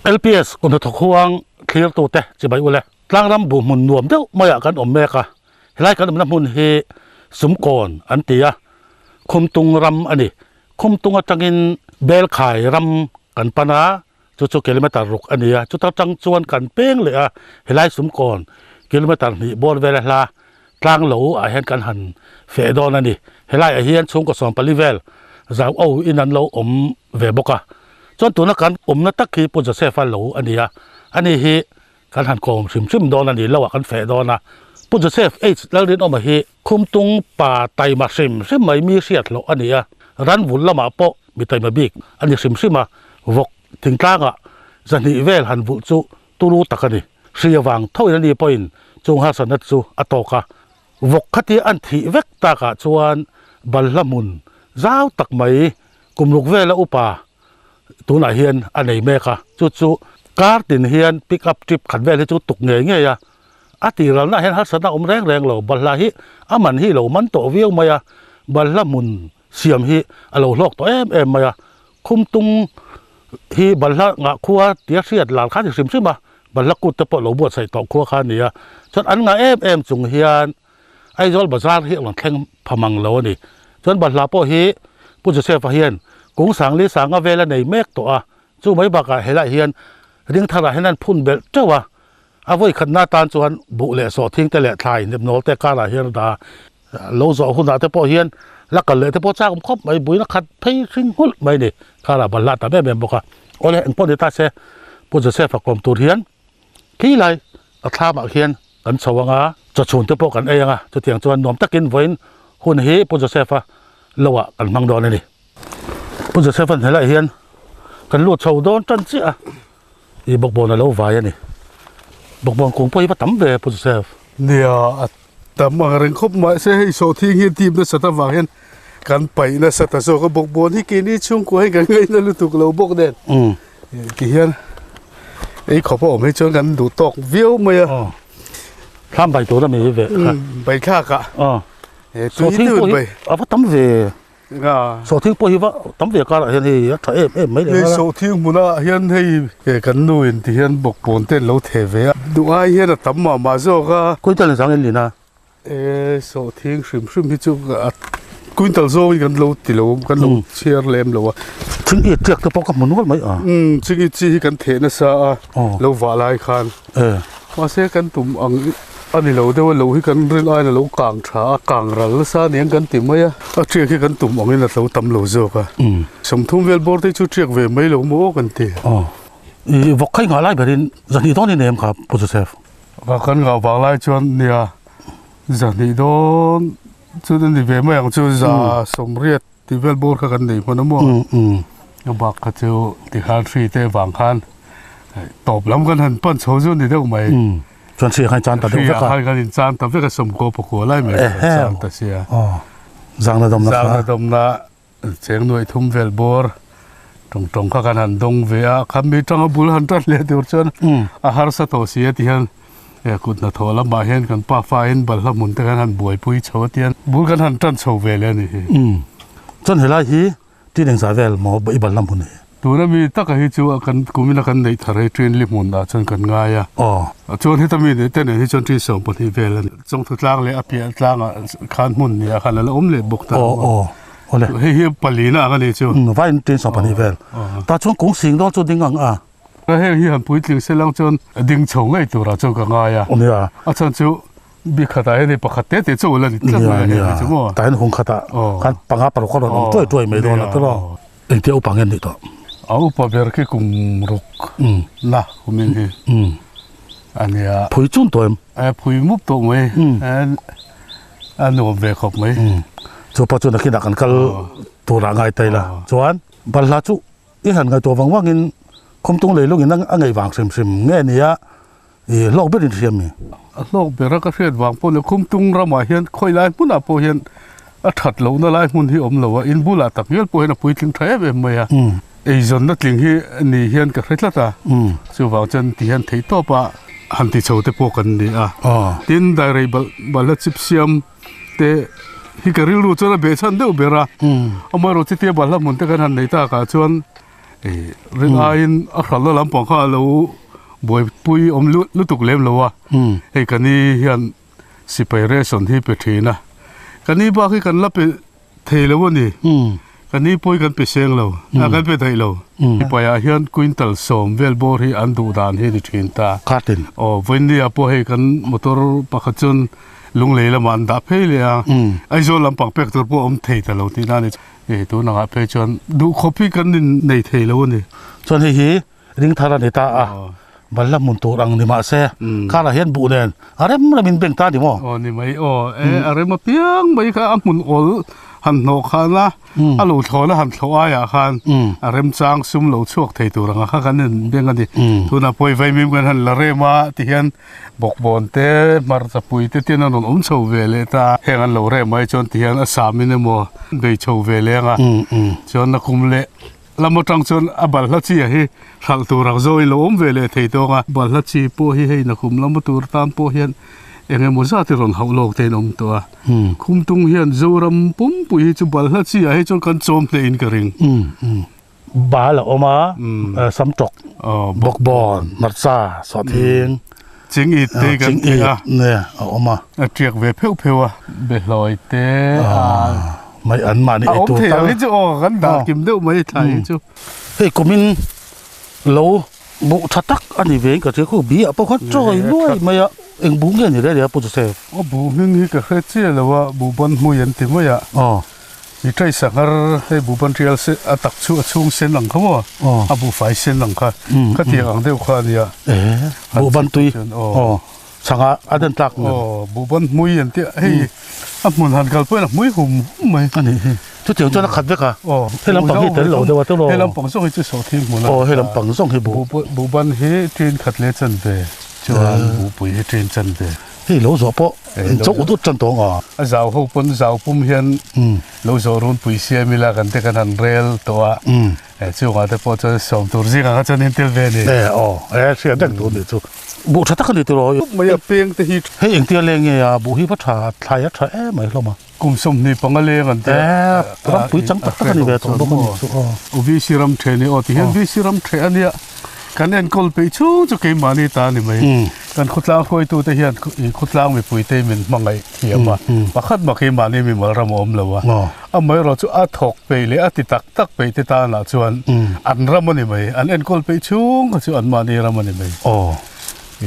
LPS kum hnathawk huang thlirtute chibai ule. Tlangram bu hmun nuam deuh maiah kan awm mek a, helai kan awmna hmun hi Sumkawn an ti a, Khumtung ram a ni. Khumtung atangin Belkhai ram kan pan a, chu chu kilometer ruk a ni a, chuta tang chuan kan peng leh a, helai Sumkawn kilometer hnih bawr vela hla tlang lo ah hian kan han feh dawn a ni. Helai ah hian chhungkaw 14 vel zau o in an lo awm ve bawk a, chuan tuna kan awmna tak hi Pu Joseph-a lo a ni a, ani hi kan han kawm hrim hrim dawn a ni lo ah kan feh dawn a. Pu Joseph H Lalrinawma hi Khumtung pa taima hrim hrim mai mi hriat loh a ni a, ranvul lamah pawh mi taima bik a ni hrim hrim a, vawk thingtlangah 200 vel han vulh chu turu tak a ni. Hri avang thoin a ni pawhin chung harsatna chu a tawk a, vawk khatia an thih vek takah chuan balhla hmun zau tak mai kum ruk vela upa tunah hian a nei mek a, chu chu kar tin hian pick up trip khat vel hi chu tuk ngei ngei a, a tiralna ah hian harsatna a awm reng reng lo, balhla hi a man hi lo man tawh viau mai a, balhla hmun siam hi a lo hlawk tawh em em mai a, Khumtung hi balhla ngah khua tia hriat lar kha a ni hrim hrim a, balhla kut te pawh lo buatsaih tawh khua kha a ni a, chuan an ngah em em chung hian Aizawl bazar hi a rawn thleng pha mang lo a ni. Chuan balhla pawh hi Pu Joseph-a hian kung sangli sanga vel a nei mek tawh a, chu mai bakah helaiah hian ring tharah hian an phun belh teuh a, a vawi khatna atan chuan buh leh sawhthing te leh thlai nepnawl te karah hian a dah a, lo zawh hunah te pawh hian la kal leh te pawh chak awm khawp mai, buina khat phei hring nghulh mai a ni, karah balhla a tam em em bawk a. Awle engpawh ni ta se Pu Joseph-a kawm tur hian khi lai a thlamah khian kan chho ang a, chawchhun te pawh kan ei ang a, chutiang chuan nuam takin vawiin hun hi Pu Joseph-a lo ah kan hmang dawn a ni. Pu Joseph-a'n helaiah hian kan lut chho dawn tan chiah a, ih bawkbawn a lo vai a ni. Bawkbawn kung pawh hi va tam ve Pu Joseph. Nia, a tam ang reng khawp mahse hei sawhthing hi team nasa ta vang hian kan paih nasa ta zawk a, bawkbawn hi keini chhungkua hi kan ngaihna lutuk lo bawk nen. Ti hian ei khawp a awm hi chuan kan duh tawk viau mai a. Thlam bai tur a mi ve kha. Bai thlak a. Sawhthing pawh hi a va tam ve. Sawhthing pawh hi va tam ve karah hian hei a tha em em mai leh nghal a. Sawhthing hmunah hian hei kan nu in ti hian bawkbawn te an lo theh ve a. Duh ai hian a tam mah mah zawk a. Quintal in sang in lin a. E sawhthing hrim hrim hi chu a quintal zawngin kan lo ti lo kan lo chhiar lem lo a. Thing i tiak te pawh ka hmu nual mai a. Umm ching i chi hi kan theh nasa a lo vah lai khan. Mahse kan tum ang a ni lo deuh a lo hi kan ril aiin a lo kang tha a kang ral nasa aniang kan ti mai a. A tiak hi kan tum angin a lo tam lo zawk a. 30 vel bawr te chu tiak ve mai lo maw kan ti. I vawk khai nghah lai berin 200 dawn i nei em kha Pu Joseph? Ka kan ngah vang lai chuan nia 200 dawn chu a ni ve mai ang chu 180 tih vel bawr kha kan nei hman a maw a bak kha chu tikhan hri te vang khan tawp lam kan han pan chho chu a ni deuh mai chuan hri ah khan chan ta deuh vek a hri ah khan kan in chan ta vek a 90 lai mai kan chan ta sia zangna dawmna kha zangna dawmna Cheng nuaih thum vel bawr tawng tawng kha kan han dawng ve a, khami tanga bul han tan leh tur chuan a harsa tawh si a ti hian kut hnathawh lamah hian kan pa fain balhla hmun te kan han buaipui chho a tian bul kan han tan chho ve leh a ni hi. Chuan helai hi tin engzah vel maw i balhla hmun hi? Tuna mi taka hi chu kan kumina kan neih thar hi train li hmun ah chuan kan ngai a. Chuan heta mi neih te nen hi chuan train 12 vel a ni. Chawngthu tlang leh a piah tlangah khan hmun ni ah khan a la awm leh bawk ta a. Hei hi palina ang a ni chu. Vain train 12 vel. Tah chuan kung sing dawn chu ding ang a. Heng hi han puitling se lang chuan ding chho ngei turah chuan ka ngai a. A chhan chu Bi khatah hian hei pakhat te te chu la ni tlat mai a heng hi chu maw. Tah hian hung khatah khan panga paruk a rawn awm tuai tuai mai dawn a tawh lo. Engtia upa nge an nih tawh? A upa ber khi kum ruk la kumin hi a nia. Phui chun tawh em? Phui mup tawh mai. A nuam ve khawp mai. Chu pa chuan nakinah kan kal turah ngai ta ila. Chuan balhla chu i han ngaihtuah vang vangin khawmtung leilungin a ngei vang hrim hrim nge nia. I hlawk ber in hria mi? A hlawk ber a ka hriat vang pawh leh Khumtung ramah hian khawi lai hmunah pawh hian a that lohna lai hmun hi awm lo a, in bulah tak ngial pawh hian a puitling tha em em mai a. Eizawnna tling hi ni hian ka hre tlat a, chuvang chuan ti hian theih tawp a han ti chho te pawh kan ni a. Tin, dairei balhla chip siam te hi ka rilru chuan a behchhan deuh ber a, amaherawhchu chutia balhla hmun te kan han nei takah chuan, Rin aiin a hralhna lampang kha a lo buaipui awm lutuk lem lo a, hei ka ni hian sipai ration hi pe thin a, ka ni bak hi kan la pe thei lo a ni, ka ni pawh hi kan pe seng lo, a kan pe daih lo. Sipaiah hian quintal sawm vel bawr hi an duh dan hi a ni thin ta. Khatin. Aw, vawiinnia pawh hei kan motor pakhat chuan lunglei lamah an dah phei leh a, Aizawl lampang pek tur pawh a awm thei ta lo tihna a ni. Hei tun angah phei chuan duh khawp hi kan in nei thei lo a ni. Chuan hei hi ring thar a ni ta a, balhla hmun tur ang ni mah se karah hian buh nen a rem rem in beng ta a ni maw? Aw ni mai aw, e a rem apiang mai kha a hmun awl han hnawh khan a, a lo thlawhna han thlawh aiah khan a remchang sum lo chhuak thei tur angah kha kan in beng a ni. Tunah pawh i vaimim kan han la rem a tihian Bawkbawn te, hmarcha pui te ten an rawn awm chho ve leh ta. Heng an lo reh mai chuan tihian a samin emaw bei chho ve leng a. Chuan a kum leh lam atang chuan a balhla chi a hi hralh tur ang zawin lo awm ve leh thei tawng a. Balhla chi pawh hi hei nakum lama tur tan pawh hian eng emaw zat i rawn hauh lawk te in awm tawh a. Khumtung hian Zoram pumpui hi chu balhla chi ah hi chuan kan chawm hle in ka ring. Bal a awm a, sam tawk, bawkbawn, hmarcha, sawhthing, ching it te kan ti a, ne a awm a. A tiak ve pheuh pheuh a, behlawi te a mai an mahni ei tur tal. A awm thei ang hi chu aw, kan dah kim deuh mai thlai hi chu. Hei kumin lo buh tha tak a ni ve in ka hria khu bi ah pawh khan chawi nuai mai a, eng buh nge ni reh reh a Pu Joseph? Aw buh hming hi ka hre chiah lo a, buh ban hmui an ti mai a. I trai sanghar hei buhban rial se a tak chu a chhung sen ang kha maw a buhfai sen ang kha khatiang ang deuh kha a nia. Buhban tui aw changa a den tlak nen. Aw buhban hmui an tih a hei a hmun han kal pawhin a hmui hum hum mai. A nih hi chutiang chuan a khat vek a hei lampang hi tel lo deuh a tilo. Hei lampang zawng hi chu sawhthing hmun a. Aw hei lampang zawng hi buh. Buhban hi ṭin khat leh chanve chuan buhpui hi ṭin chanve. Hei lo zawh pawh in chauh ut ut tan tawng a. A zau ho pawn zau pum hian lo zawh runpui siam ila kan te kan han rel tawh a. Chungah te pawh chuan sawm tur zingah kha chuan in tel ve a ni. E aw e hriat reng tur nih chu. Buh tha tak a ni tiraw. Mai a peng te hi. Hei engtia leng nge a buh hi va tha thlai a tha em mai hlawm a. Kum 25 leng an ti a. E rampui chang tak tak a ni ve tawh bawk a nih chu aw. Aw VC ram the ni aw ti hian VC ram the a nia. Kan enkawl peih chhung chu keimahni ta a ni mai. Kan khawtlang hruaitute hian khawtlang mipuite min hmangaih thiam a, pakhat mah keimahni mimal ram a awm lo a. Amaherawh chu a thawk peih leh a ti tak tak peih te tanah chuan an ram a ni mai. An enkawl peih chhung kha chu anmahni ram a ni mai. Aw,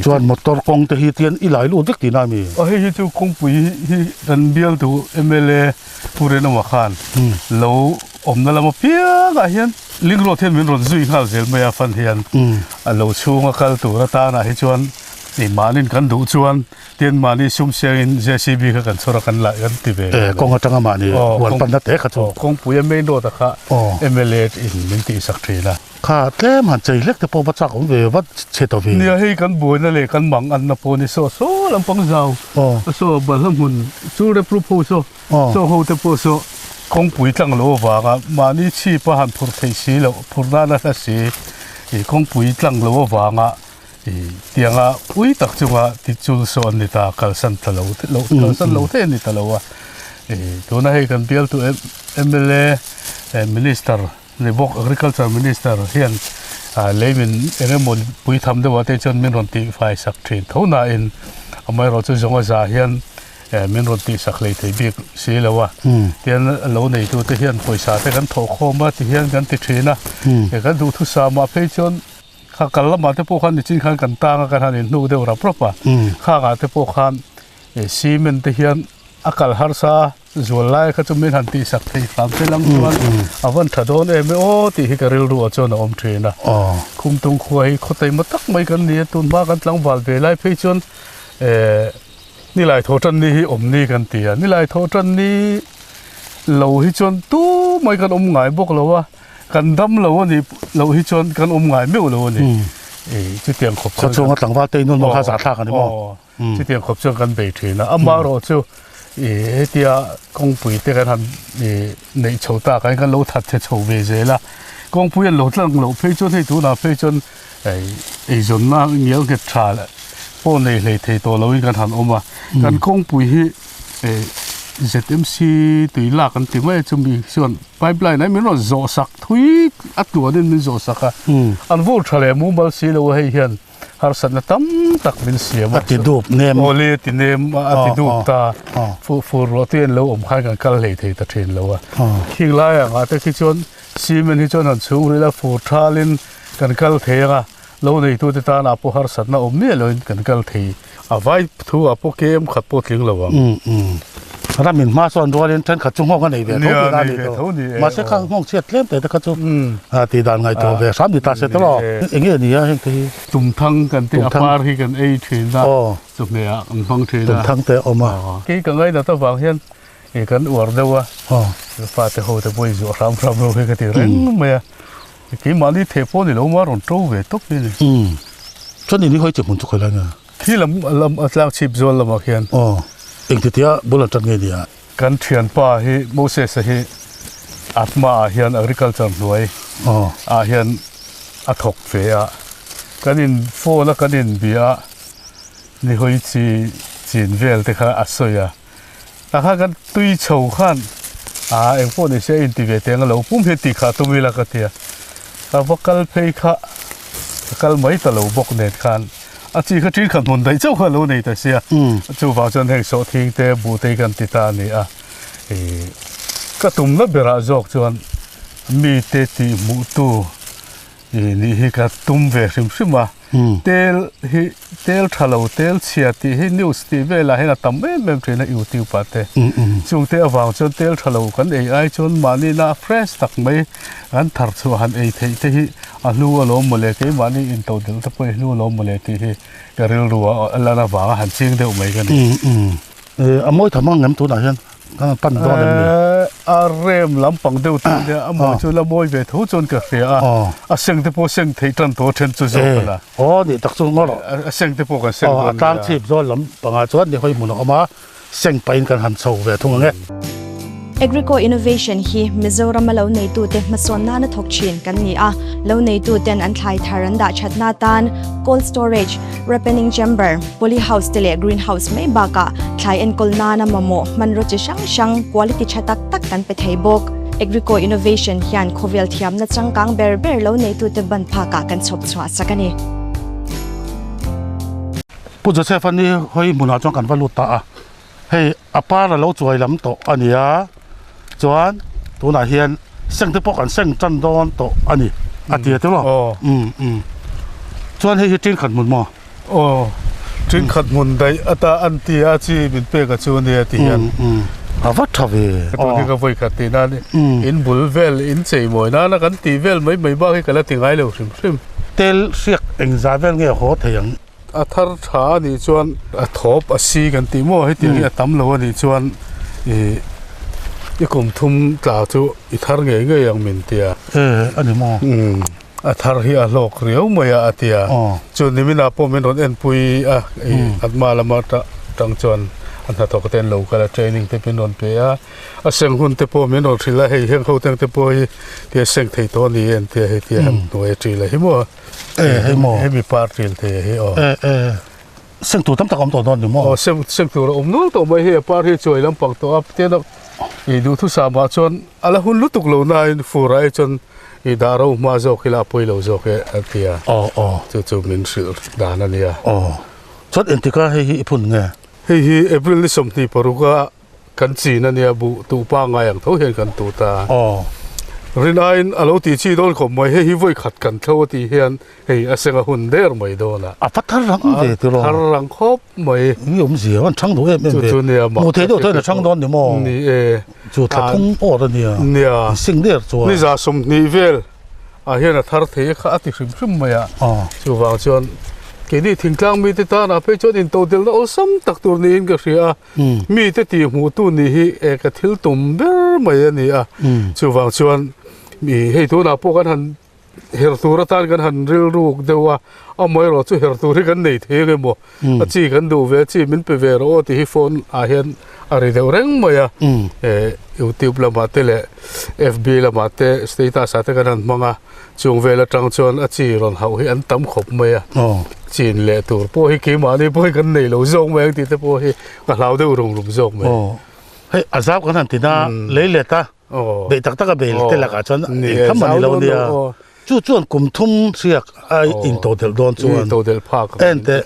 chuan motor kawng te hi tian i lai lut vek tihna a mi? Aw, hei hi chu kawngpui hi kan bialtu mla Pu Renawma khan lo awmna lam apiangah hian Link road hian min rawn zui nghal zel mai a fan hian a lo chhunga kal tur atanah hi chuan ih mahnin kan duh chuan tin mahni sum siangin JCB kha kan chhawr a kan lah kan ti ve e kawng atanga mahni huan panna te kha chu kawngpui a main road a kha MLA in min tihsak thin a. Kha tlem han chei hlek te pawh va chak awm ve vat chhe ta ve. Nia hei kan buaina leh kan mang anna pawh ni saw saw lampang zau saw balhla hmun chu rep rup ho saw. Chaw ho te pawh chu kawngpui tlang lo avanga mahni chhip a han phur theih si loh, phur nana hla si ih kawngpui tlang lo avanga ih tianga ui tak chunga ti chul saw an ni ta, kalsan ta lo lo kalsan lo thei an ni ta lo a. Ih tuna hei kan bialtu mla minister ni bawk agriculture minister hian lei min eng emaw pui tham deuh ah te chuan min rawn tih fai sak thin tho nain amaherawhchu chu zawnga za hian min rawn tih sak hlei thei bik si lo a tian lo neitu te hian pawisa te kan thawh khawm a ti hian kan ti thin a kan duhthusam ah phei chuan kha kal lamah te pawh khan nichin khan kan tang a kan han inhnu deuh rap rap a khang ah te pawh khan cement te hian a kal harsa Zual lai kha chu min han tihsak thei hram che lang chuan a van tha dawn em e aw tih hi ka rilru ah chuan a awm thin a. Khumtung khua hi khaw taima tak mai kan ni a, tun hma kan tlangval ve lai phei chuan eh nilai thaw tan ni hi awm ni kan ti a, nilai thaw tan ni lo hi chuan tu mai kan awm ngai bawk lo a, kan dam lo a nih loh hi chuan kan awm ngai meuh lo a ni. Chutiang khawp chuan. Khawchhunga tlangval te inun maw kha zahthlak a ni maw? Chutiang khawp chuan kan bei thin a, amaherawh chu ih hetia kawngpui te kan han ih neih chho tak ah hian kan lo that chhe chho ve zel a, kawngpui an lo tlang loh phei chuan hei tunah phei chuan eizawnna ngial nghet tha pawh nei hlei thei tawh loin kan han awm a, kan kawngpui hi ih ZMC tui lak an ti mai a chumi chuan pipeline ah hian min rawn zawh sak thui a tluanin min zawh sak a an vur tha leh mumal si lo a hei hian harsatna tam tak min siam a ti dup nem aw le a ti nem a ti dup ta fu fur ruah te an lo awm khan kan kal hlei thei ta thin lo a khing lai angah te khi chuan cement hi chuan han chhung ril a fur thalin kan kal thei ang a lo neitute tanah pawh harsatna awm miah loin kan kal thei A vai thu ah pawh KM khat pawh tling lo ang. Umm umm. Ramin hma sawn rualin thenkhat chu nghawng a nei ve tho tih a ni tawh. Mahse kha nghawng chhiat tlem te te kha chu tih dan ngaihtuah ve hram ni ta se tawh. Eng nge ni a heng te hi? Tumthang kan tih a par hi kan ei thin a, chawhmeh ah kan hmang thin a. Tumthang te a awm a. Kei ka ngainat avang hian kan uar deuh a, fate ho te pawh i zuah hram hram lo hi ka ti reng mai a. Keimahni theh pawh ni lo maw a rawn to ve tawp hi a ni. Umm. Chuan ini hawi chi hmun chu khawi lai nge? Khi lam lam a tlang chhip zual lamah khian. Aw. Engtitia bul an tan nge nia? Kan thianpa hi Moses-a hi Atma ah hian agriculture hnuai ah hian a thawk ve a. Kan in phone a kan in bia a ni hawi chi chin vel te kha a sawi a. Tah khan kan tui chho khan ah eng pawh ni se a inti ve teng a lo pum hian tih kha tum ila ka tia ka va kal phei kha ka kal mai ta lo bawk nen khan a chi kha ṭin khat hmun daih chauh kha a lo nei ta sia chuvang chuan heng sawhthing te buh te hi kan ti ta a ni a ih ka tumna berah zawk chuan mite tih hmuh tu ih nih hi ka tum ve hrim hrim a. Tel hi tel tha lo tel chhia tih hi news tih velah hian a tam em em thin a youtube ah te chungte avang chuan tel tha lo kan ei ai chuan mahni na fresh tak mai kan thar chhuah han ei theih te hi a hlu alawm mawle keimahni intodelh te pawh hi hlu alawm mawle tih hi ka rilru a lan avanga han ching deuh mai ka ni. A mawi tham ang em tunah hian kan pan dawn em ni? A rem lampang deuh tur nia a mawi chu la mawi ve tho chuan ka hria a, a seng te pawh seng theih tan tawh a then chu zawk a la. Aw nih tak chu ngaw rawh. A seng te pawh kan seng dawn nia. A tlang chhip zawl lampangah chuan ni hawi hmun a awm a, seng pahin kan han chho ve thung ang e. Agrico Innovation hi Mizorama lo neitute hmasawn nana thawk thin kan ni a, lo neituten an thlai thar an dah thatna atan cold storage, ripening chamber, poly house te leh green house mai bakah thlai enkawl nana mamawh hmanraw chi hrang hrang quality tha tak tak kan pe thei bawk. Agrico Innovation hian khawvel thiamna changkang ber ber lo neitute ban phakah kan chhawp chhuah sak a ni. Pu Joseph-a ni hawi hmunah chuan kan va lut ta a. Hei a par a lo chuai lam tawh a ni a, chuan tunah hian seng te pawh kan seng tan dawn tawh a ni a ti a ti maw? Umm umm chuan hei hi tin khat hmun maw? Aw tin khat hmun daih ata an ti a chi min pek a chu a nia ti hian. Umm a va tha ve. Ka tun hi ka vawi khat tih nan in bul vel in chei mawi nana kan tih vel mai mai bak hi ka la ti ngai lo hrim hrim. Tel hriak engzah vel nge haw thei ang? A thar tha a nih chuan a thawp a si kan tih maw hetiang hi a tam lo a nih chuan ih i kum thum tla chu i thar ngei ngei ang min tia. E a ni maw? Umm a thar hi a hlawk riau mai a a tia. Chu niminah pawh min rawn enpui a ih atma lama tang chuan a hnathawk te an lo kal a training te min rawn pe a. A seng hun te pawh min rawn hrilh a hei heng ho teng te pawh hi tia seng thei tawh a ni e an tia hei tia han hnuai a ṭil a hi maw. E hei maw? Hemi par ṭil thei a hi aw. E e seng tur tam tak a awm tawh dawn ni maw? Aw seng seng tur a awm nual tawh mai hei a par hi chuai lampang tawh a tin a ih duhthusam ah chuan a la hun lutuk lo nain fur ah hi chuan ih dah ro hma zawk ila a pawi lo zawk e a ti a. Aw aw. Chu chu min hrilh dan a nia. Aw chuan engtika hei hi i phun nge? Hei hi April ni 26 a Kan chin a nia buh tuh pangngai ang tho hian kan tuh ta. Aw. Rin aiin a lo tih chi dawn khawp mai, hei hi vawi khat kan thlo a tih hian hei a seng a hun der mai dawn a. A va thar rang ve ti rawh. Thar rang khawp mai. Ni awmzia an chhang duh em em ve. Chu chu nia mak. Hmuh theih deuh theih in a chhang dawn ni maw? Ni e. Chu thla thum awt a nia. Nia. Sing der chuan. Ni za 20 vel. Ah hian a thar thei kha a ti hrim hrim mai a, chuvang chuan keini thingtlang mite tanah phei chuan intodelhna awlsam tak tur niin ka hria a, mite tih hmuh tu nih hi e ka thil tum ber mai a ni a, chuvang chuan ih hei tunah pawh kan han her tur atan kan han rilruk deuh a, amaherawh chu her tur hi kan nei thei ang emaw a chi kan duh ve a chi min pe ve rawh aw tih hi phone ah hian a ri deuh reng mai a eh youtube lamah te leh fb lamah te status ah te kan han hmang a chung vel atang chuan a chi rawn hauh hi an tam khawp mai a chin leh tur pawh hi keimahni pawh hi kan nei lo zawk mai ang tih te pawh hi ka hlau deuh rum rum zawk mai. Hei a zau kan han ti na lei let a beih tak tak a bei te lakah chuan engtham a ni lo nia. Chu chuan kum thum hriak a intodelh dawn chuan en teh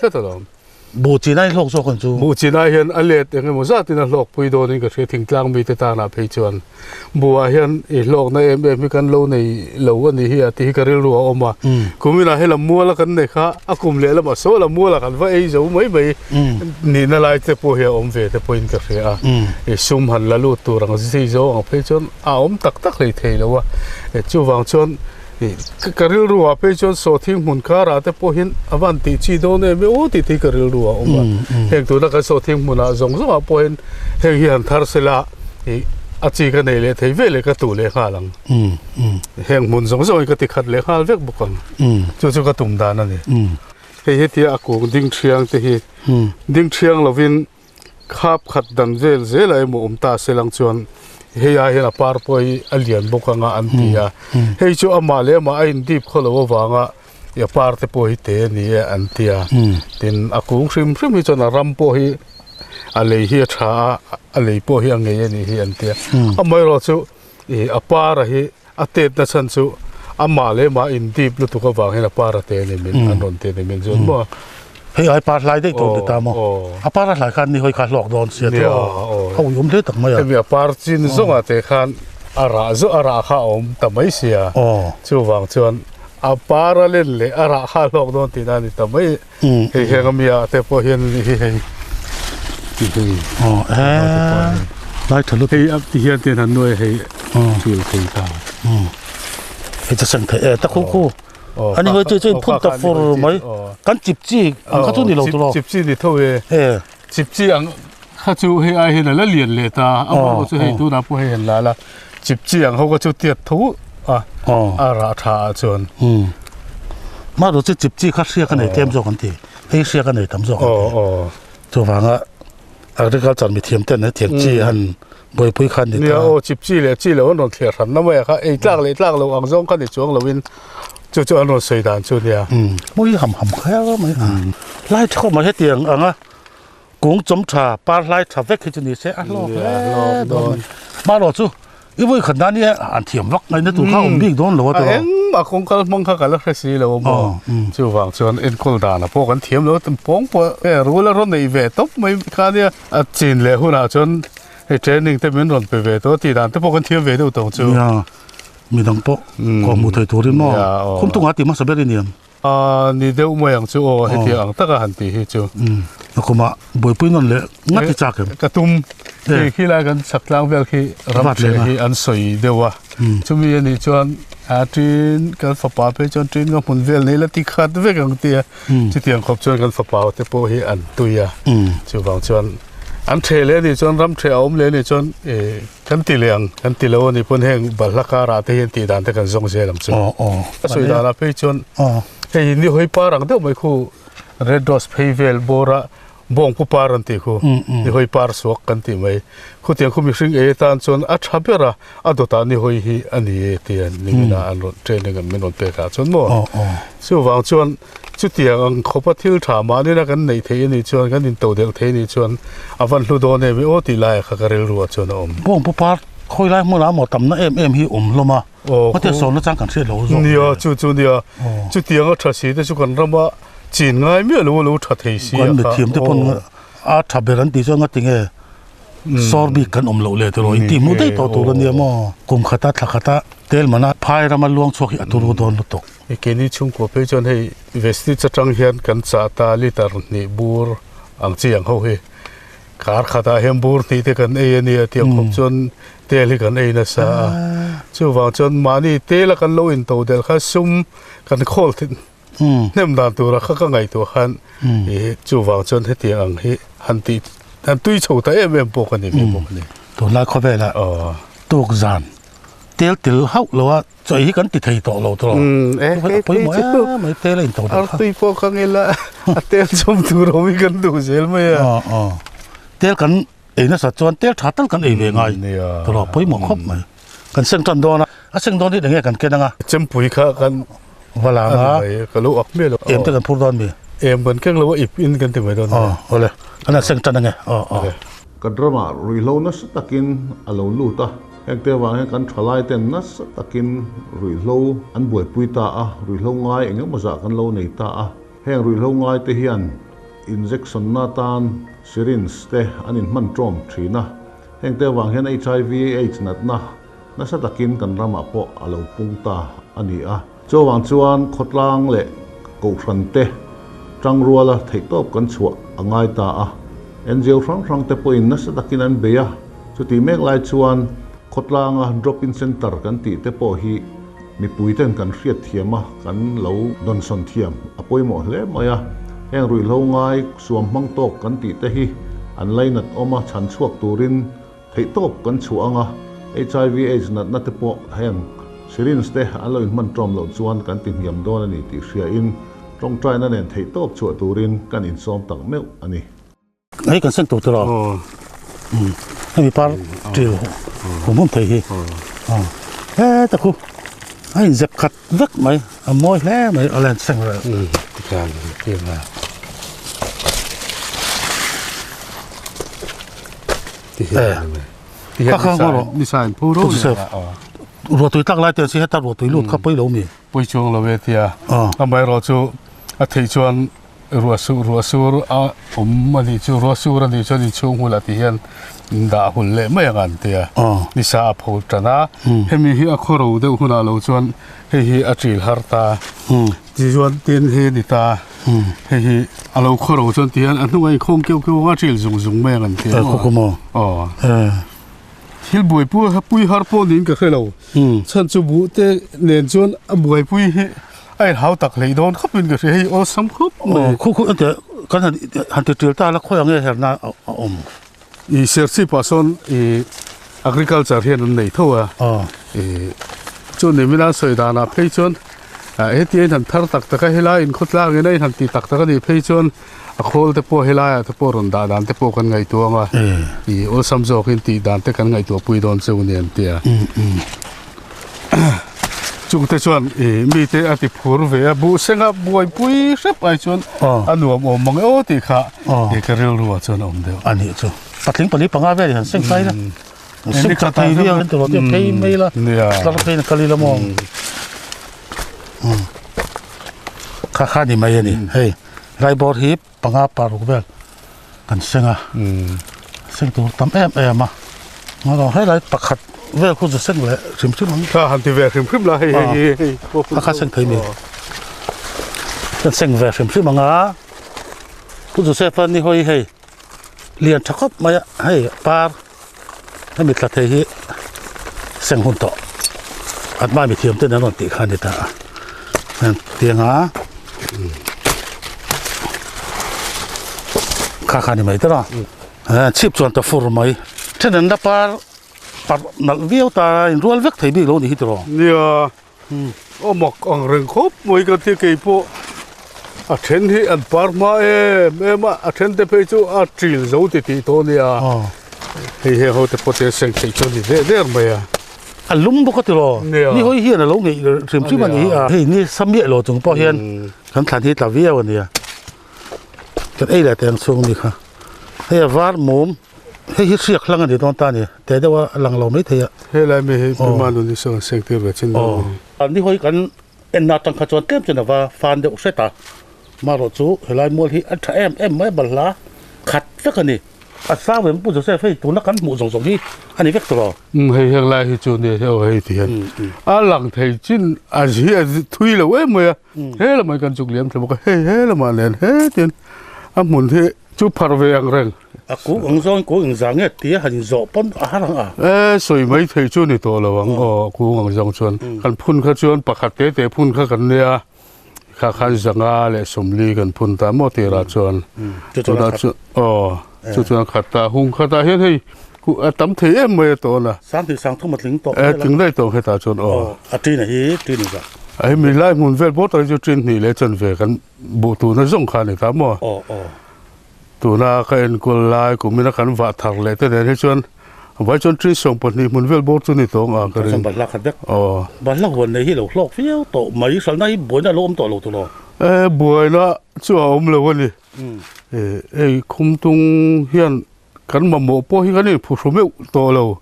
buh chin ai hlawk zawk ang chu. Buh chin ai hian a let eng emaw zatin a hlawk pui dawnin ka hria thingtlang mite tanah phei chuan buhah hian i hlawkna em em hi kan lo nei lo a ni hi a tih hi ka rilru a awm a. Kuminah helam muala kan nei kha a kum leh lamah saw lam mualah kan va ei zo mai mai. Nihna lai te pawh hi a awm ve te pawhin ka hria a, i sum han la lut tur ang zui zo ang phei chuan a awm tak tak hlei thei lo a, chuvang chuan i ka rilru ah phei chuan sawhthing hmun karah te pawhin a van tih chi dawn em e aw tih te hi ka rilru ah a awm a, heng tuna kan sawhthing hmunah zawng zawngah pawhin heng hi han thar sela i a chi ka nei leh thei ve leh ka tuh leh nghal ang, heng hmun zawng zawng hi ka ti khat leh nghal vek bawk ang, chu chu ka tum dan a ni. Hei hetia a kung ding thiang te hi ding thiang lovin khap khat dan vel zelah emaw awm ta se lang chuan hei ai hian a par pawh hi a lian bawk anga an ti a, hei chu amah leh amah a indip khaw lo avanga a par te pawh hi te a ni e an ti a, tin a kung hrim hrim hi chuan a ram pawh hi a lei hi a tha a, a lei pawh hi a ngei a nih hi an ti a, amaherawhchu Ih a para hi a tet na chhan chu amah leh amah in dip lutuk avang hian a para te ani min an rawn ti ani min chuan maw. Hei ai par hlai daih tur ni ta maw? A para hlai khan ni hawi kha hlawk dawn sia chu a ui awm hle tak mai a. Hemi a par chin zawngah te khan a rah zawh a rah kha a awm ta mai sia chuvang chuan a para len leh a rah kha a hlawk dawn tihna a ni ta mai. Hei heng ami ah te pawh hian hei hei aw he lai tha lut hei a ti hian ten han nuai hei thil thei ta hei cha sang thei e ta khu khu ani hoi chu chu in phun ta fur mai kan chip chi ang kha chu ni lo tu lo chip chi ni tho e chip chi ang kha chu hei ai hian a la lian leh ta a maw chu hei tuna pawh hei han la la chip chi ang ho kha chu tiat tho a a rah tha ah chuan mah rawh chu chip chi kha hriak a nei tlem zawk an ti hei hriak a nei tam zawk an ti chuvanga agriculture mithiam ten hetiang chi han buaipui khan ni ta nia aw chip chi leh chi lo an rawn thliar hran na mai a kha ei tlak leh tlak lo ang zawng kha ni chuang lo in chu chu an rawn sawi dan chu nia mawi ham ham kher mai lai tha khawp mai hetiang anga Kung chawm tha, par hlai tha vek hi chu ni se a hlawk hle dawn mai. Marawh chu i vawi khat nan hi an thiam vak ngaihna tur kha a awm bik dawn lo a tawh. A engmah kawng kal hmang kha ka la hre si lo a maw. Chuvang chuan enkawl danah pawh kan thiam lo a, pawng pawh e rul a rawn neih ve tawp mai kha nia. A chin leh hunah chuan hei training te min rawn pe ve tawh a tih dan te pawh kan thiam ve deuh tawng chu. Nia, midang pawh kawhhmuh thei turin maw khumtungah tih hmasa ber i niam. A ni deuh mai ang chu aw hetiang ang taka han tih hi chu. A kumah buaipui nawn leh ngat i chak em? Ka tum. Hei khi lai kan chhak tlang vel khi ram che hi an sawi deuh a. Chumi a nih chuan a tin kan fapa phei chuan tin ka hmun vel nei la ti khat vek ang tia. Chutiang khawp chuan kan fapa te pawh hi an tui a. Chuvang chuan an ṭheh leh a nih chuan ram ṭheh a awm leh a nih chuan Kan ti leh ang, kan ti lo a nih pawn heng balhla karah te hian tih dan te kan zawng zel ang chu. A sawi danah phei chuan hei hi ni hawi par ang deuh mai khu red rose phei vel bawra bawngpu par an tih khu ni hawi par suak kan tih mai. Khutiang khu mihring ei atan chuan a tha ber a, a dawtah ni hawi hi a ni e tia nimina an rawn training an min rawn pek ah chuan maw. Chuvang chuan Chutiang ang khawpa thil tha mahnina kan neih theih a nih chuan, kan into delh theih a nih chuan a van hlu dawn em i aw tih laiah kha ka rilru ah chuan a awm. Bawngpu par khawi lai hmunah maw tamna em em hi awm hlawm a, hetiang sawnna chang kan hriat lo zawk. Nia, chu chu nia. Chutianga tha si te chu kan rama chin ngai miah lo a lo tha thei si a kha. Kan mithiam te pawn a tha ber an tih chuan ngati nge sawr bik kan awm loh leh tiraw intih hmuh daih tawh tur a nia maw. Kum khata thla khata tel mana phai rama luang chhuak hi a turu dawn lutuk. Hei keini chhungkua phei chuan hei Vestige atang hian kan chah ta liter hnih bur ang chi ang ho hi kar khatah hian bur hnih te kan ei a nia tiang khawp chuan tel hi kan ei nasa a chuvang chuan mahni tela kan lo into del kha sum kan khawl hnem dan tura kha ka ngaihtuah khan ih chuvang chuan hetiang ang hi han tih han tui chho ta em em pawh ka ni ve bawk a ni. Tunlai khawvelah tuk zan tel tel hauh lo a. Chawi hi kan ti thei tawh lo tawh. E pawimawh em mai tel a in tawh deuh kha. Artui pawh ka ngel a, a tel chawm tur awm hi kan duh zel mai a. Tel kan ei nasa chuan tel tha tal kan ei ve ngai tawh pawimawh khawp mai. Kan seng tan dawn a, a seng dawn hi enge kan ken anga. Chempui kha kan va lang a. Ka lo ak miah lo. Em te kan phur dawn mi? Em kan keng lo a, ip in kan ti mai dawn. Awle, kan han seng tan ange. Aw aw. Kan ramah ruihhlo nasa takin a lo lut a, hengte avang hian kan thalaiten nasa takin ruihhlo an buaipui ta a, ruihhlo ngai eng emaw zah kan lo nei ta a. Heng ruihhlo ngaite hian injection na atan syringe te an inhman ṭawm ṭhin a, hengte avang hian HIV AIDS natna nasa takin kan ramah pawh a lo pung ta a ni a. Chuvang chuan khawtlang leh kohhran te tangruala theihtawp kan chhuah a ngai ta a, NGO hrang hrang te pawhin nasa takin an bei a, chutih mek lai chuan khawtlanga drop-in centre kan tih te pawh hi mipui ten kan hriat thiam a, kan lo dawnsawn thiam a pawimawh hle mai a, heng ruihhlo ngai suam hmang tawk kan tih te hi an lainat awm a, chhan chhuak turin Theihtawp kan chhuah anga HIV AIDS natna te pawh heng syringe te an lo inhman ṭawm loh chuan kan ti hniam dawn a ni tih hriain ṭawngṭaina nen theihtawp chhuah turin kan insawm tak meuh a ni. Hei kan seng tur tiraw? Hemi par ṭil hum hum thei hi heta khu a inzep khat vek mai a mawi hle mai a len seng reuh. Ruahtui tlak lai te si heta ruahtui lut kha pawi lo mi? Pawi chuang lo e tia. Amaherawh chu a theih chuan ruah su ruah sur a awm a nih chu ruah sur a nih chuan inchhung hul ah ti hian dah hul leh mai ang an tia. Nisa a pho tan a, hemi hi a khawro deuh hunah lo chuan hei hi a ṭil har ta. Tichuan tin hi a ni ta, hei hi a lo khaw ro chuan tihian a hnungah inkhawm keuh keuh ang a ṭil zung zung mai ang an ti a maw? Aw. Thil buaipui pui har pawh niin ka hre lo. Chhan chu buh te nen chuan a buaipui hi a inhau tak hlei dawn khawpin ka hria, hei awlsam khawp mai. Khu khu ente kan han han ti ṭil ta la khawi ang nge herna a awm? I Serchhip ah sawn i agriculture hian an nei tho a, i chu ni mina sawi danah phei chuan heti a inhan thar tak tak a helai inkhawtlang in a inhan ti tak tak a nih phei chuan a khawl te pawh helaiah te pawh rawn dah dan te pawh kan ngaihtuah ang a, i awlsam zawkin tih dan te kan ngaihtuah pui dawn cheu a ni an ti a. Chungte chuan ih mite a ti phur ve a, buh senga buaipui hrep ai chuan a nuam awm mang e aw tih kha ih ka rilru ah chuan a awm deuh. A nih chu. Patling pali panga vel han seng sai la. Seng tha thei viau an ti rawh te phei mai la. Tlar phei na kal ila maw. Kha kha ni mai a ni. Hei raibawr hi panga paruk vel kan seng a seng tur tam em em a ngaw helai pakhat vel khu chu seng leh hrim hrim ang kha han ti ve hrim hrim la hei hei hei hei a kha seng thei mi kan seng ve hrim hrim anga pu Joseph a ni hawi hei lian tha khawp mai a hei par hemi thla thei hi seng hun tawh at hma mithiam ten an rawn tih kha a ni ta a tiang a kha kha a ni mai ta a chhip chuan ta fur mai then an la par parh nalh viau ta a inrual vek thei bik lo a ni hi tiraw. Nia A mak ang reng khawp mai ka ti kei pawh a then hi an par hma em em a, a then te phei chu a ṭil zo ti tih tawh a nia. Hei heng ho te pawh te seng theih chu a ni der der mai a. A lum bawk a ti raw. Ni hawi hian a lo ngeih hrim hrim a ni hi a. Hei ni sam miah lo chung pawh hian kan thlan hi tla viau a nia. Kan ei leh teh ang chhung mi kha. Hei a var mum. Hei hi hriak hlang a ni dawn ta a ni, teh deuh a lang lo maithei a. Helai mi hi Pi Manuni sawn an seng tir ve chin dawn a ni. Ni hawi kan enna atang kha chuan tlem chuan a va fan deuh hret a, marawh chu helai mual hi a tha em em mai a balhla khat vek a ni. A sang ve Pu Joseph hei tuna kan hmuh zawng zawng hi a ni vek tawh lo. Umm hei heng lai hi chu nia hei aw hei ti hian a lang thei chin a hi a thui lo em mai a, he lamah hian kan chuk liam thei bawk a, hei he lamah nen hetian a hmun hi chu phar ve ang reng. A kung ang zawng kung eng zah nge tia han inzawh pawn a har ang a. E, sawi mai thei chu ni tawh lo ang aw, a kung ang zawng chuan. Kan phun kha chuan pakhat te te phun kha kan nia, kha khan zanga leh sawmli kan phun ta maw tirah chuan. Tunah chuan aw, chu chuan khat ta, hung khatah hian hei a tam thei em mai a tawn a. Sanghnih sangthum a tling tawh. E, tling daih tawh hetah chuan aw. Aw, a ṭin a hi ṭin zah. A hemi lai hmun vel bawr tak hi chu ṭin hnih leh chanve kan buh tuna zawng kha a ni ta maw. Aw, aw. Tuna ka enkawl lai kumina kan vah thar leh te nen hi chuan vai chuan tree 12 hmun vel bawr chu ni tawh ang a ka ring. Balhla khat vek. Aw. Balhla huan nei hi lo hlawk viau tawh mai hralhna hi buaina a lo awm tawh lo tawh lo. E buaina chu a awm lo a ni. E hei khumtung hian. Kan mamawh pawh hi kan inphuhru meuh tawh lo.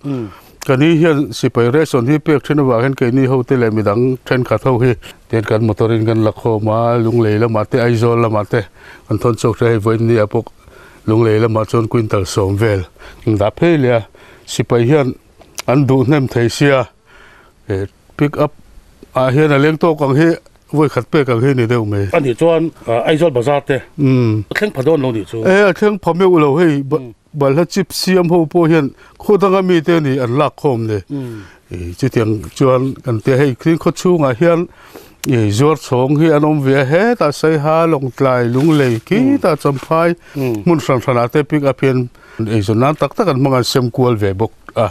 Ka ni hian sipai ration hi pek then avang hian keini ho te leh midang thenkhat ho hi tian kan motor in kan la khawm a, Lunglei lamah te Aizawl lamah te kan thawn chhuak thin a, hei vawiin ni ah pawh Lunglei lamah chuan quintal sawm vel kan dah phei leh a, sipai hian an duh hnem thei sia pick up ah hian a leng tawk ang hi vawi khat pek ang hi ni deuh mai. Anih chuan Aizawl bazar te a thleng pha dawn lo nih chu. E a thleng pha meuh lo hei balhla chip siam ho pawh hian khaw danga mite a ni an lak khawm le. Chutiang chuan kan tia hei thil khaw chhungah hian zuar chhawng hi an awm ve a hetah Saiha Lawngtlai Lunglei khitah Champhai hmun hran hranah te pick up hian Eizawn nan tak tak an hmang an sem kual ve bawk a.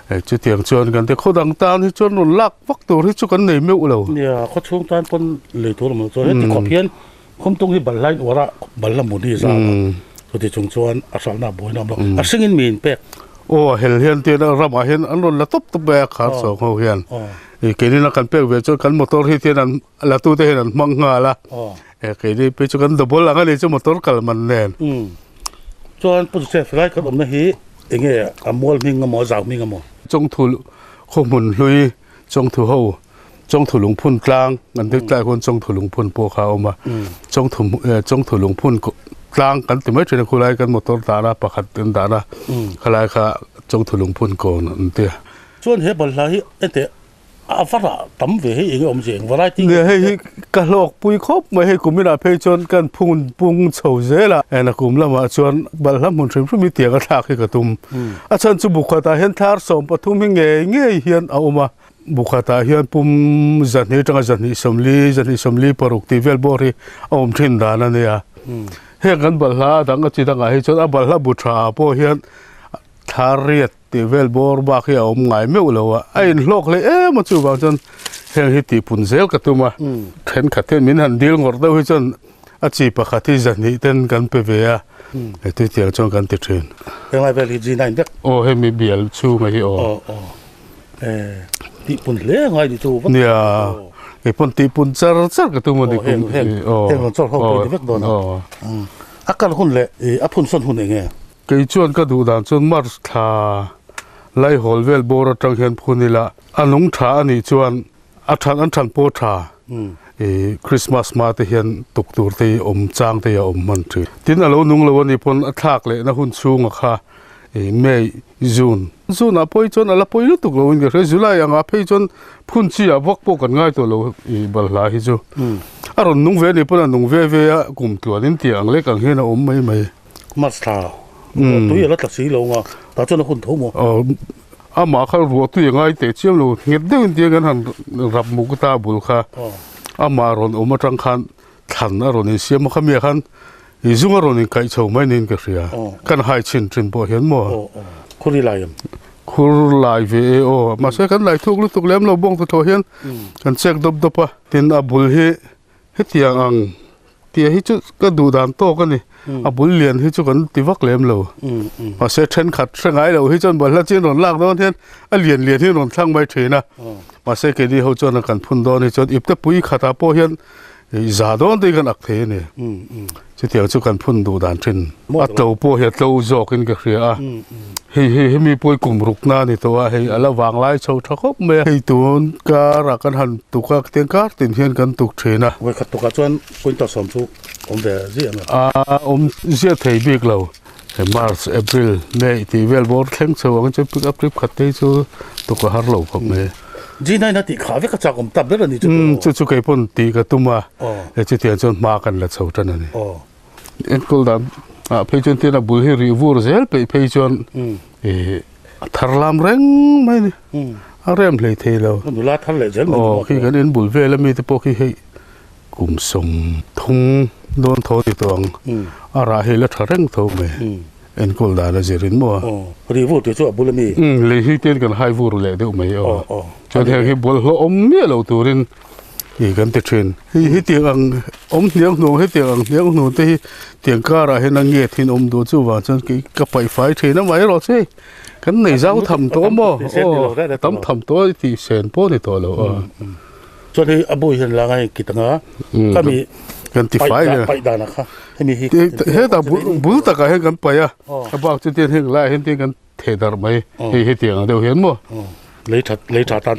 Chutiang chuan kan ti khaw dang tan hi chuan rawn lak vak tur hi chu kan nei meuh lo. Nia, khaw chhung tan pawn lei tur awm lo chuan heti khawp hian Khumtung hi bal hlain uar a, bal la mun hi a zau a. Chuti chung chuan a hralhna a buaina awm lo. A hringin mi in pek. Aw, a hel hian tian a ramah hian an rawn la tawp tawp mai a khar chhawng ho hian. Keinin a kan pek ve chuan kan motor hi tian an la tute hian an hmang nghal a. Keini phei chu kan double ang a ni chu motor kal man nen. Chuan Pu Joseph helai kan awmna hi enge a mual hming emaw a zau hming emaw? Chawngthu khawhmun hlui, Chawngthu ho, Chawngthu lungphun tlang kan dik tlai khuan Chawngthu lungphun pawh kha a awm a. Chawngthu Chawngthu lungphun tlang kan ti mai thin a khulai kan motor dahna pakhat kan dahna khalai kha Chawngthu lungphun kawn an ti a. Chuan he balhla hi enteh A va rah tam ve hei enge awm zeng variety Nia hei hi ka hlawk pui khawp mai hei kum inah phei chuan kan phung pung chho zel a ena kum lamah chuan balhla hmun hrim hrim hi tiang a thlak hi ka tum a chhan chu bukhatah hian thlar 13 hi ngei ngei hian a awm a bukhatah hian pum zahnih atanga zahnih sawmli zahnih sawmli paruk tih vel bawr hi a awm thin dan a nia heng kan balhla a dang a chi dangah hi chuan a balhla bu tha ah pawh hian thlar riat Tih vel bawr bak hi a awm ngai meuh lo a, a inhlawk hle em a chuvang chuan heng hi tihpun zel ka tum a, thenkhat hian min han dil ngawrh deuh hi chuan a chi pakhat hi zahnih ten kan pe ve a, heti tiang chuan kan ti thin. Henglai vel hi G9 vek. Aw hemi bial chhunga hi aw. Aw aw e tihpun hle ngai ni chu. Nia keipawn tihpun char char ka tum a ni kum. Heng heng rawn chawr ho pawh i ti vek dawn a. A kal hun leh a phunsawn hun eng nge? Kei chuan ka duh dan chuan March thla laihawl vel bawr atang hian phun ila a nung tha a nih chuan a than an than pawh tha i Christmas hma te hian tuk tur te hi awm chang te hi a awm hman thin. Tin a lo nung lo a nih pawn a thlak lehna hun chhunga kha i May, June, June ah pawh hi chuan a la pawi lutuk lo in ka hria July angah phei chuan phun chi ah vak pawh kan ngai tawh lo i balhla hi chu a rawn nung ve a nih pawn a nung ve ve a kum tluan in tih ang lek ang hian a awm mai mai. March thla tui a la tla si lo nga tah chuan a hun tho maw? Aw amah kha ruah tui a ngai teh chiam lo nghet deuhin tiang kan han rap muk ta bul kha amah rawn awm atang khan thlan a rawn insiam a khamiah khan i zung a rawn inkaih chho mai niin ka hria kan hai chhin thin pawh hian maw? Khur i lai em? Khur lai ve e aw mahse kan lai thuk lutuk lem lo bawng ta thaw hian kan chek dawp dawp a tin a bul hi Hetiang ang tia hi chu ka duh dan tawk a ni. A bul lian hi chu kan ti vak lem lo. Mahse thenkhat hre ngai lo hi chuan balhla chin rawn lak dawn hian a lian lian hi rawn thlang mai thin a. Mahse keini ho chuan kan phun dawn hi chuan ipte pui khatah pawh hian za dawn te hi kan ak thei a ni. Chutiang chu kan phun duh dan thin. A tlo pawh hi a tlo zawkin ka hria a. Hei hei hemi pawh hi kum rukna a ni tawh a, hei a la vang lai chho tha khawp mai a. Hei tun karah kan han tuk a, tiang kar tin hian kan tuk thin a. Vawikhat tukah chuan quintal sawm chu awm ve ziah ang a. A awm ziah thei bik lo. Hei March, April, May tih vel bawr thleng chho ang chu pick up trip khat te hi chu tuk a har lo khawp mai. G9 a tih khah vek a chak awm ta ber a ni chu. Umm chu chu kei pawn tih ka tum a, chutiang chuan hma kan la chho tan a ni. Enkawl dan ah phei chuan tin a bul hi rih vur zel peih phei chuan ih a thar lam reng mai a ni, a rem hlei thei lo. Nula thar leh zel mai ni maw? Aw khi kan in bul vel ami te pawh khi hei kum 30 dawn tho ni tawh ang, a rah hi la tha reng tho mai. Enkawl dan a zir in maw? Aw, ri vur tih chu a bul a mi? Umm, lei hi ten kan hai vur leh deuh mai aw. Aw, aw. Chuan heng hi bawlhhlawh awm miah lo turin i kan ti thin. Hei hi tiang ang awm hniang hnuang hetiang ang hniang hnuang te hi tiang karah hian a nget hin awm duh chuvang chuan kei ka paih fai thin a mai erawh chu hei kan nei zau tham tawh maw? Aw, tam tham tawh a tih sen pawh a ni tawh lo aw. Chuan hei a bu hian langa hei kit anga ka mi. Kan ti fai le. Paih dan a kha hemi hi. Hetah bul takah hian kan paih a, a bak chu tian heng laiah hian tian kan theh darh mai hei hetiang ang deuh hian maw. Lei that lei tha tan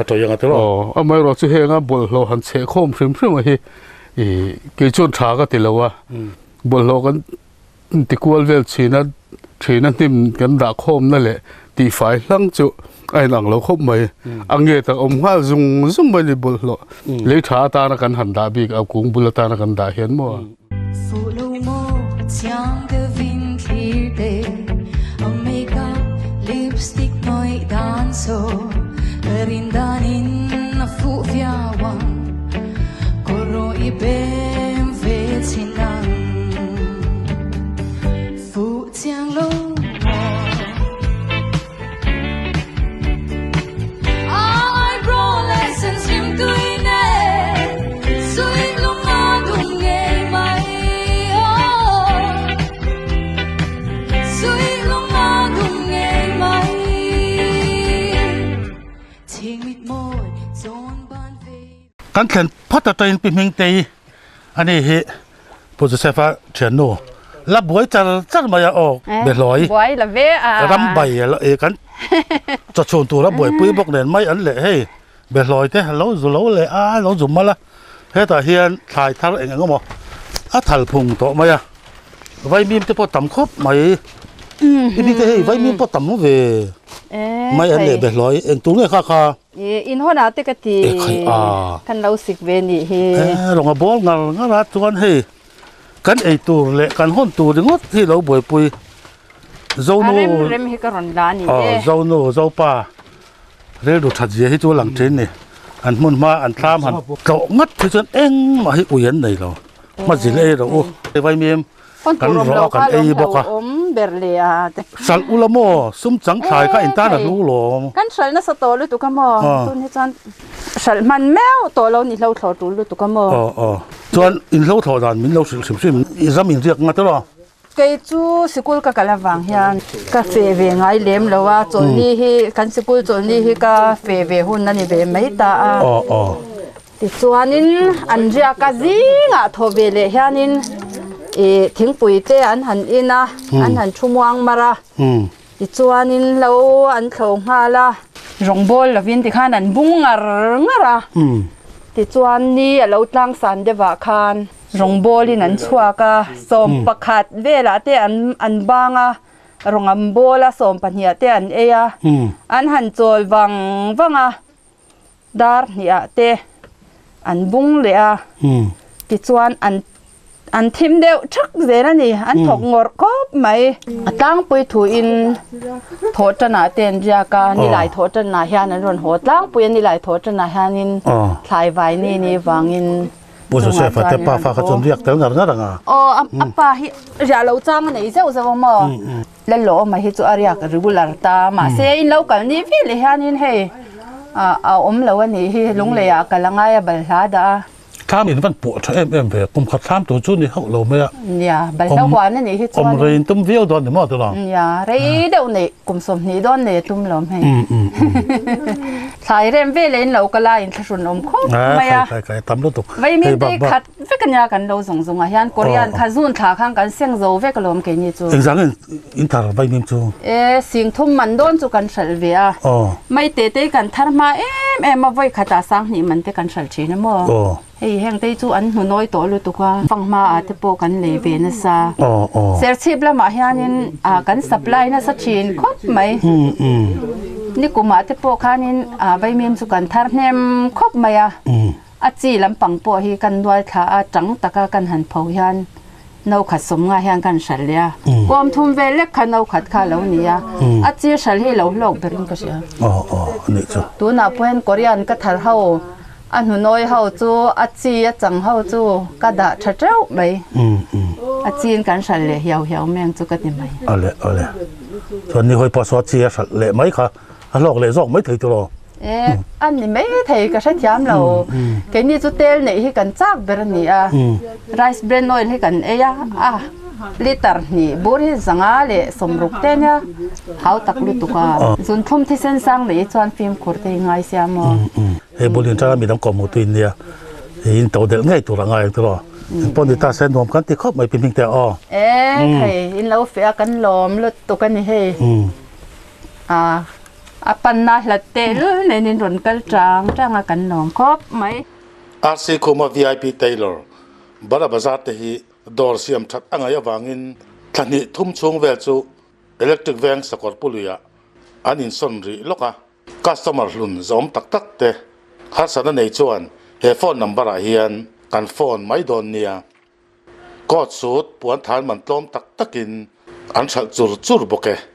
a tawih anga tiraw. Aw amaherawh chu henga bawlhhlawh han chheh khawm hrim hrim a hi ih kei chuan tha ka ti lo a, bawlhhlawh kan ti kual vel chhin a thina hnim kan dah khawmna leh tihfai hlang chu a inang lo khawp mai. A nge tak awm nghal zung zung mai ni bawlhhlawh lei tha atana kan han dah bik a kung bul atana kan dah hian maw. Kan thlen phawt atangin Pi Hmingtei a ni hi Pu Joseph-a thiannu la buai char char mai a aw Behlawi ram bai kan chawchhun tur a buaipui bawk nen mai an leh hei Behlawi te lo zu lo leh a lo zu mal a hetah hian thlai thar eng eng emaw a thal phung tawh mai a vaimim te pawh tam khawp mai i bik te hei vaimim pawh tam ve mai an leh Behlawi eng tur nge kha kha. In hawnah te ka ti kan lo sik ve nih hi. Rawng a bawl ngar ngar a chuan hei kan ei tur leh kan hawn tur ringawt hi lo buaipui Zonu rem rem hi ka rawn la ni e. Zonu Zopa rilru that zia hi chu lang thin ni an hmun hma an thlam han tlawh ngat hi chuan engmah hi ui an nei lo hmazil ei rawh u vaimim Kan rawh a kan ei bawk a. Hralh ula maw? Sum chang thlai kha in tan a hlu lawm. Kan hralh nasa tawh lutuk a maw? Tun hi chuan hralh hman meuh tawh lo ni hlo thlawh tul lutuk a maw? Aw aw. Chuan in hlo thlawh dan min lo hrilh hrim hrim i ram in riak ngat emaw? Kei chu sikul ka kal avang hian ka fe ve ngai lem lo a, chawlhni hi kan sikul chawlhni hi ka fe ve hun a ni ve mai ta a. Aw aw. Tichuanin an riak a zingah thaw ve leh hianin ih thingpui te an han in a, an han thu muang mar a, tichuanin hlo an thlo nghal a. Rawngbawl lovin tikhan an bung ngar ngar a, tichuan ni a lo tlang san deuhah khan rawngbawlin an chhuak a, sawm pakhat velah te an bang a, rawng an bawl a, sawm pahniha te an ei a, an han chawl vang vang a. Dar hnihah te an bung leh a, tichuan an an thim deuh thak zel a ni, an thawk ngawrh khawp mai. A tlangpui thuin thawh tanah te an riak a, nilai thawh tanah hian an rawn haw tlangpui a, nilai thawh tanah hianin thlai vai ni ni vangin Pu Joseph-a te pa fa kha chuan riak tel ngar ngar ang a. Aw, a pa hi riah lo chang a nei zeuh zeuh a maw? Lalawma hi chu a riak regular ta mahse in lo kal ni vial leh hianin hei a awm lo a nih hi lunglei ah kal a ngai a balhla dah a. Thlam in van pawh tha em em ve kum khat thlam tur chu ni hauh lo mai a. Nia balhla huan a nih hi chuan. Awm rei in tum viau dawn ni maw tuna. Nia rei deuh nei kum 20 dawn nei a tum lawm hei. Thlai rem vel in lo kal a in thlahrun awm khawp mai a. Khai khai tam lutuk. Vei min te khat Vek ania kan lo zawng zawng ah hian Korean kha zun thla khan kan seng zo vek alawm keini chu. Engzang in in thar vaimim chu? E sing thum man dawn chu kan hralh ve a. Mai te te kan thar hma em em a vawi khat ah sang hnih man te kan hralh thin a maw. Hei heng te chu an hmu nawi tawh lutuk a fanghma ah te pawh kan lei ve nasa. Serchhip lamah hianin kan supply nasa thin khawp mai. Nikum ah te pawh khanin vaimim chu kan thar hnem khawp mai a. A chi lampang pawh hi kan nual thla a, tang taka kan han pho hian no khat sawm nga hian kan hral leh a. Kawm thum vel lek kha no khat kha a lo ni a, a chi hral hi lo hlawk berin ka hria. Aw aw a nih chu. Tunah pawh hian Korean ka thar ho, a hnunawi ho chu a chi a chang ho chu ka dah tha teuh mai. A chin kan hral leh hiau hiau mai ang chu ka ti mai. Awle awle. Chuan ni hawi pawh saw a chi a hral leh mai kha a hlawk leh zawk mai thei tiraw. E, a ni mai thei ka hrethiam lo. Keini chu tel neih hi kan chak ber a ni a. Rice bran oil hi kan ei a, a liter hnih bur hi zanga leh sawmruk te ania hau tak lutuk a. Zunthlum thisen sang neih hi chuan fimkhur te hi ngai sia maw. Hei bul in tanga midang kawhhmuh tu in nia, in to delh ngei tur a ngai ang tiraw. Pawh ni ta se nuam kan ti khawp mai pi hming te aw. E thei in lo feh a kan lawm lutuk a ni hei. A a panna hlat teh lul nen in rawn kal chang chang a kan lawm khawp mai. RC Khuma VIP Tailor Bara Bazar te hi dawr siam that a ngaih avangin thla hnih thum chhung vel chu Electric Veng sakawr puluiah an insawn rih lawk a. Customer hlun zawm tak tak te harsatna nei chuan he phone number ah hian kan phone mai dawn nia. Coat suit puan than man tlawm tak takin an hralh chur chur bawk e.